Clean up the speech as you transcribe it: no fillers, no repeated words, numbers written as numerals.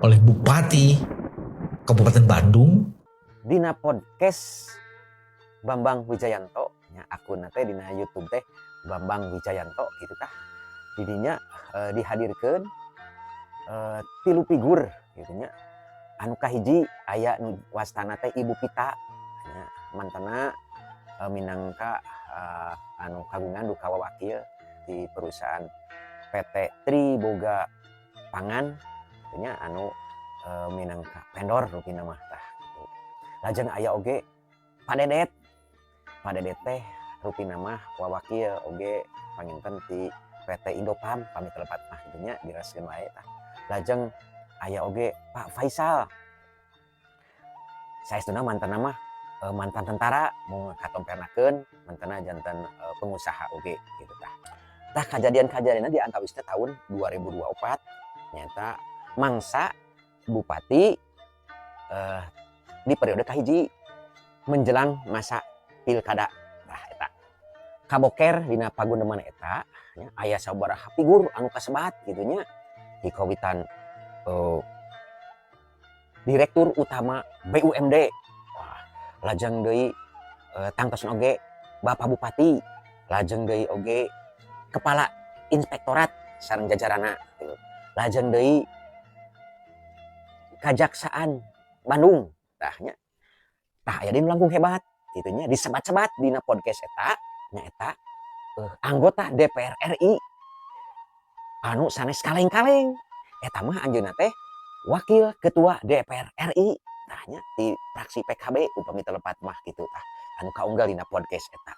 Oleh Bupati Kabupaten Bandung. Dina podcast Bambang Wijayanto nya, akun teh dina YouTube teh Bambang Wijayanto gitu. Tah, didinya dihadirkeun tilu figur gitu nya. Anu kahiji aya nu wastana teh Ibu Pita nya, mantena minangka anu kagungan duka wakil di perusahaan PT Triboga Pangan gitu nya, anu minangka vendor rupina mah. Tah, gitu. Lajeng aya oge Pak Dedet. Pak Dedet teh rupina mah wawakil oge panginten ti PT Indopam, pami teu lepat mah gitu nya, diraskeun wae. Tah, lajeng aya oge Pak Faisal, saestuna mantan mah mantan tentara, mau katompernakeun mantanna janten pengusaha oge gitu. Tah, tah, kajadian-kajadianna di antawisna tahun 2024 nyata mangsa bupati di periode kahiji menjelang masa pilkada. Tah, eta kaboker dina paguneman eta nya, aya sabaraha figur anu kasebat gitu nya, di kawitan direktur utama BUMD. Wah, lajeng deui tangtos oge Bapak Bupati, lajeng deui oge kepala inspektorat sareng jajaranna gitu. Lajeng deui Kajaksaan Bandung. Tah nya, tah, aya deui nu langkung hebat gitu nya, disebat-sebat dina podcast eta nyaeta anggota DPR RI anu sanes kaleng-kaleng. Eta mah anjeunna teh wakil ketua DPR RI, tah nya, di fraksi PKB upami teu lepat mah gitu. Tah, anu kaunggal dina podcast eta.